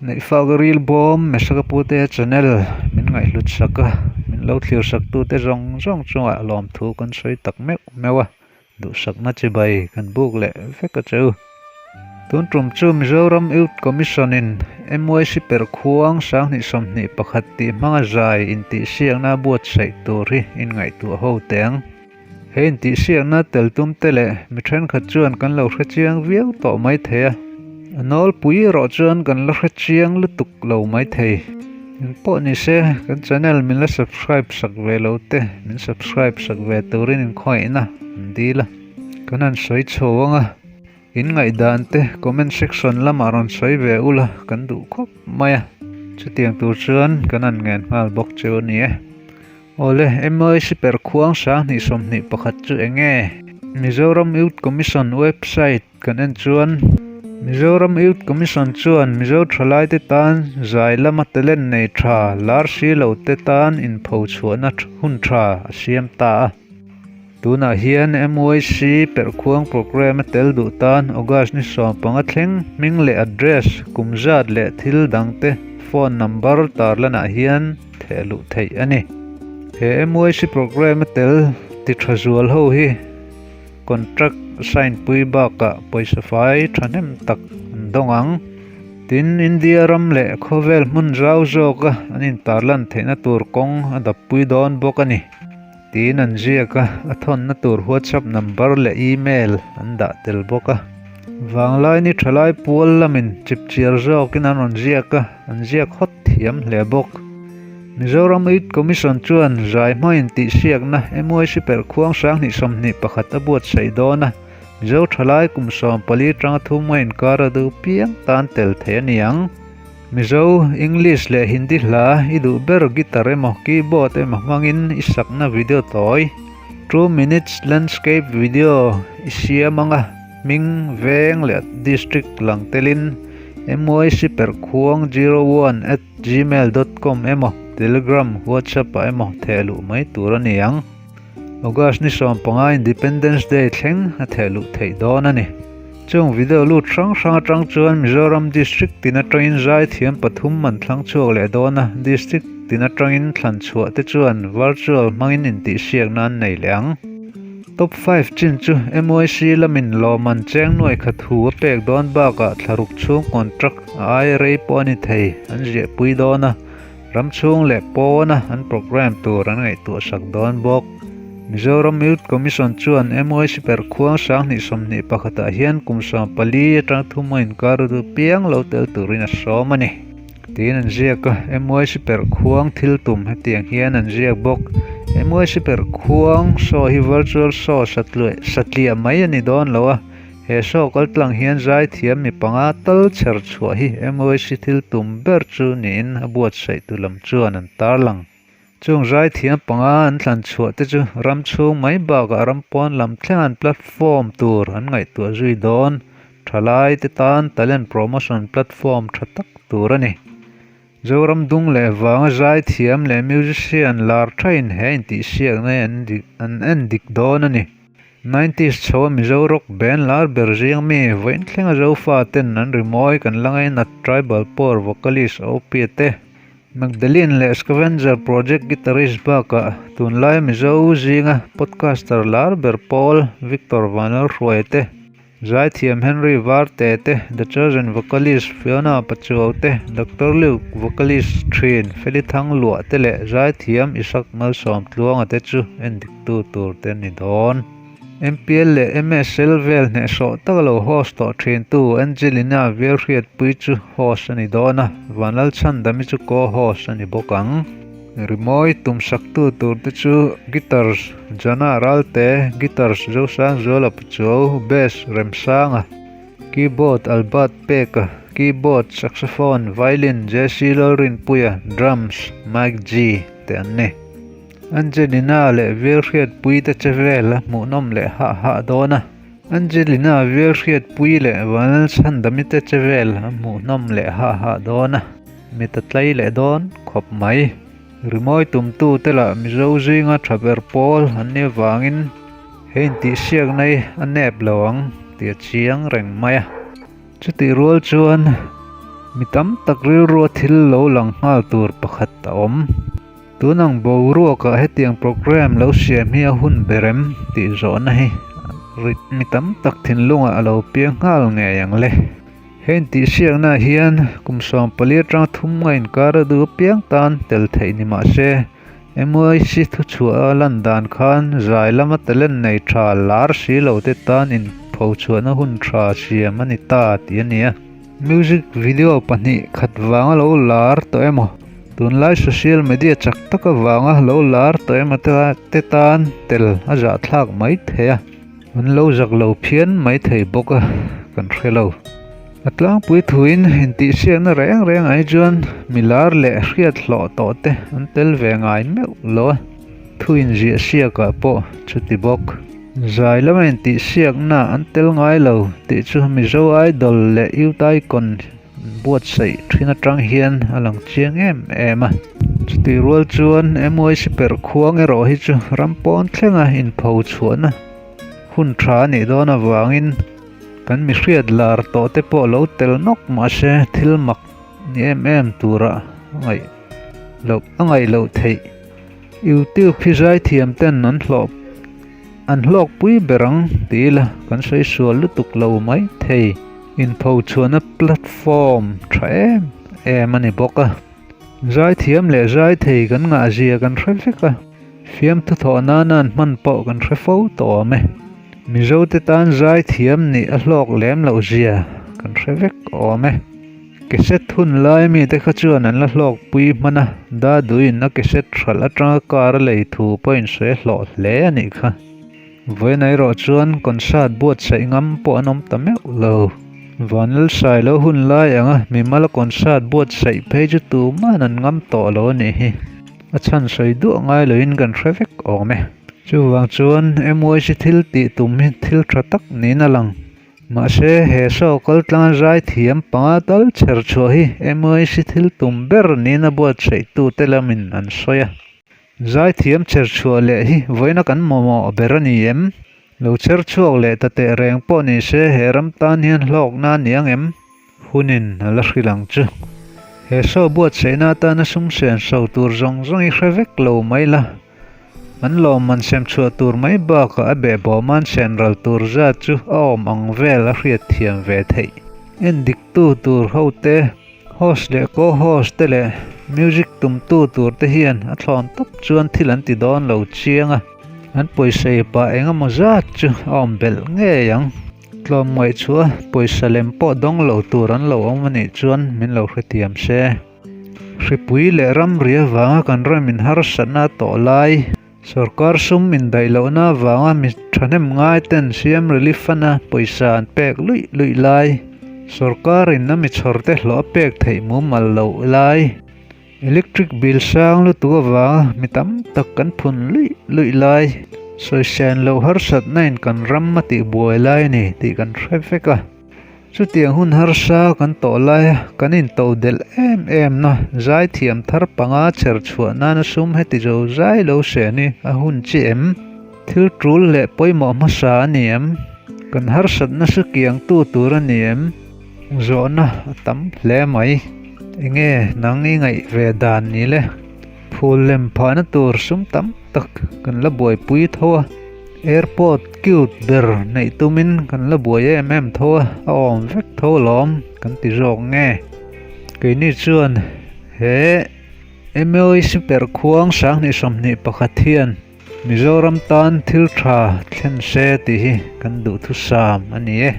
Neihfak ril bawm Mesaka pute channel min ngaihhlut sak a, min lo thlir sak tute zawng zawng chungah lawmthu kan sawi tak meuh meuh a, duhsakna chibai kan buk leh vek a cheu. Tun tum chu Mizoram Youth Commission in MYC perkhuang 2021 tih hmanga zai intihsiakna buatsaih tur hi inngaihtuah ho teh ang. He intihsiakna tel tum te leh mi thenkhat chuan kan lo hre chiang viau tawh mai thei a, a nawlpui erawh chuan kan la hre chiang lutuk lo mai thei. Engpawh ni se, kan channel min la subscribe sak ve lo te, min subscribe sak ve turin inkhawngaihna an dil a, kan han sawi chho ang a, in ngaihdan te comment section lamah rawn sawi ve ula kan duh khawp mai a, chutiang tur chuan kan han ngen nghal bawk cheu a ni e. Awle, MYC per khuang 2021 chu eng nge? Mizoram Youth Commission website kan en chuan Mizoram Youth Commission chuan Mizo thalaite tan zai lama talent nei tha lar si lo te tan inpho chhuahna hun tha a siam ta a. Tunah hian MYC perhkhuang programme a tel duh tan August ni 15 thleng hming leh address, kum zat leh thil dangte phone number tarlanah hian theh luh theih a ni. He MYC programme a tel ti tha zual ho hi contract sign pui bakah pawisa fai thahnem tak an dawng ang. Tin, India ram leh khawvel hmun zau zawka an intarlan theihna tur kawng a dap pui dawn bawk a ni. Tiin an ziak a, a thawnna tur WhatsApp number leh email an dah tel bawk a. Vanglaini thalai pual lamin chipchiar zawkin an rawn ziak a, an ziak hawt thiam hle bawk. Mizoram Youth Commission chuan zai hmangin tihsiakna MYC perhkhuang 2021 a buatsaih dawn a, Mizo thalai kum 14 tanga thum a inkar a duh piang tan tel thei a ni ang. Mizo, English leh Hindi hla i duh ber guitar emaw keyboard emaw hmangin i sakna video tawi, 2 minutes landscape video i siam anga hming, veng leh district lang telin mycperkhuang01@gmail.com emaw Telegram, WhatsApp ah emaw theh luh mai tur a ni ang. August ni 15 Independence Day thleng a theh luh theih dawn a ni. Chung video lut hrang hrang atang chuan Mizoram District tin atangin zai thiam pathum an thlang chhuak leh dawn a, District tin atangin thlan chhuah te chuan virtual hmangin intihsiakna an nei leh ang. Top 5 chin chu MYC lamin lawmman cheng nuai khat hu a pek dawn bakah thlaruk chhung contract a ai rei pawh a ni thei an ziahpui dawn a. Ram chhung leh pawna an programme tur an ngaihtuah sak dawn bawk. Mizoram Youth Commission chuan MYC perkhuang 2021 ah hian kum 14 atang thum a inkar duh piang lo tel turin a sawm a ni. Tiin an ziak a, MYC perkhuang thil tum hetiang hian an ziak bawk. MYC perkhuang show hi virtual show satliah mai a ni dawn lo a. He show kaltlang hian zaithiam mi panga tal chher chhuah hi MYC thil tum ber chu niin a buatsaihtu lam chuan an tarlang. Chung zaithiam panga an thlan chhuah te chu ram chhung mai bakah ram pawn lam thleng an platform tur an ngaihtuah zui dawn. Thalai te tan talent promotion platform tha tak tur a ni. Zoram dung leh vanga zaithiam leh musician lar thain he intihsiakna hi an en dik dawn a ni. Nineties chho a Mizo rock band lar ber zing mi vawiin thlenga Zofa ten an rimawi kan la ngainat Tribal Power vocalist Opie te, Magdalene leh Scavenger Project guitarist bakah tunlai Mizo zinga podcaster lar ber pawl Victor Vanlalhruaia te, Zaithiam Henry Varte te, The Chosen vocalist Fiona Pachuau te, Doctor Luke vocalist thin Feli Thangluah te leh Zaithiam Isak Malsawmtluanga te chu endiktu tur te ni dawn. MPL leh MSL vel hnehsawh tak lo host tawh thintu Angelina Velhriatpui chu host a ni dawn a, Vanlalchhandami chu co-host a ni bawk ang. Rimawi tumsaktu tur te chu guitars Jana Ralte, guitars Zosangzuala Pachuau, bass Remsanga, keyboard Albert Peka, keyboard, saxophone, violin JC Lalrinpuia, drums Mike G te an ni. Angelina leh Velhriatpui te che vel a hmuhnawm leh hah hah dawn a. Angelina Velhriatpui leh Vanlalchhandami te che vel a hmuhnawm leh hah hah dawn a. Mit a tlai leh dawn khawp mai. Rimawi tumtu te lah Mizo zinga tha ber pawl an nih avangin He intihsiakna hi a nep lo ang tih a chiang reng mai a. Chutih rual chuan mi tam tak rilrua thil lo lang nghal tur pakhat a awm. Tun ang boruakah hetiang programme lo siam hi a hun ber em tih zawhna hi mi tam tak thinlungah a lo piang nghal ngei ang le. He intihsiaknaah hian kum 14 atanga thum nga inkar a duh apiang tan tel theih ni mah se, MYC thuchhuah a lan dan khan zai lama talent nei tha lar si lo te tan inphochhuahna hun tha siam a ni ta tih a ni a. Music video 2 khat vanga lo lar tawh emaw, tunlai social media chak tak avanga lo lar tawh emaw te tan tel a zahthlak mai thei a, an lo zak lo phian mai thei bawk a, kan hre lo. A tlangpui thuin intihsiakna reng reng ai chuan mi lar leh hriat hlawh tawh te an tel ve ngai meuh lo a, thu inziah siakah pawh chuti bawk. Zai lama intihsiakna an tel ngai lo tih chu Mizo Idol leh Youth Icon buatsaih thin atang hian a lang chiang em em a. Chutih rual chuan MYC perhkhuang erawh hi chu ram pawn thlenga inpho chhuahna hun tha a nih dawn avangin, Kan mi hriat lar tawh te pawh lo tel nawk mahse thil mak ni em em tura ngaih loh a ngaih loh theih. YouTube hi zaithiam ten an hlawh an hlawkpui ber ang ti ila kan sawi sual lutuk lo mai thei. Inpho chhuahna platform tha em em a ni bawk a. Zaithiam leh zaithei kan ngahzia kan hre vek a. Fiamthu thawh nana an hman pawh kan hre fo tawh awm e. Mizote tan zaithiam nih a hlawk lem loh zia kan hre vek awm e. Cassette hun lai mite kha chuan an la hlawkpui hman a, Daduin a cassette hralh atanga car a lei thu pawhin sawi a hlawh hle a nih kha. Vawiin erawh chuan concert buatsaih ngam pawh an awm ta meuh lo. Vanlalsai lo hun lai anga mimala concert buatsaih phei chu tuman an ngam tawh lo a nih hi. A chhan sawi duah ngai loin kan hre vek awm e. Chuvang chuan MYC thil tih tum hi thil tha tak niin a lang. Mahse, he show kaltlanga zai thiam 5 tal chher chhuah hi MYC thil tum ber niin a buatsaihtu te lamin an sawi a. Zai thiam chher chhuah leh hi vawiina kan mamawh ber a ni em? Lo chher chhuak leh ta teh reng pawh ni se he ram tan hian hlawkna a ni ang em? Hunin a la hrilh ang chu. He show buatsaihna atana sum sen so tur zawng zawng i hre vek lo mai la. An lawmman sem chhuah tur mai bakah a behbawman sen ral tur zat chu a awm ang vel a hriat thiam ve theih. En diktu tur ho te, host leh co-host te leh music tumtu tur te hian a thlawn tawp chuan thil an ti dawn lo chiang a. An pawisa pah engemaw zat chu a awm belh ngei ang. Tlawmngaih chhuah pawisa lem pawh dawng lo tur an lo awm a nih chuan min lo hrethiam se. Hripui leh ramri avanga kan ram in harsatna a tawh lai, sorkar sum indaih lohna avanga mi thahnem ngai ten CM Relief Fund a pawisa an pek luih luih lai, sorkar in a mi chhawrte hlawh a pek theih mumal loh lai, Electric bill sang lutuk avanga mi tam tak kan phun luih luih lai, sawisen loh harsatna in kan ram a tih buai lai a ni tih kan hre vek a. Chutiang hun harsa kan tawh laia kan into delh em em na zaithiam thar 5 chher chhuah nana sum heti zo zai lo sen hi a hun chi em? Thil tul leh pawimawh hmasa a ni em? Kan harsatna su kiangtu tur a ni em? Zawhna a tam hle mai. Enge nang i ngaih ve dan ni le? Phul lem phahna tur sum tam tak kan la buaipui tho a. Airport cute ber neih tumin kan la buai em em tho a, a awm vek tho alawm kan ti zawk nge. Keini chuan he MOEC perhkhuang 2021 hian Mizoram tan thil tha thlen se tih hi kan duhthusam a ni e.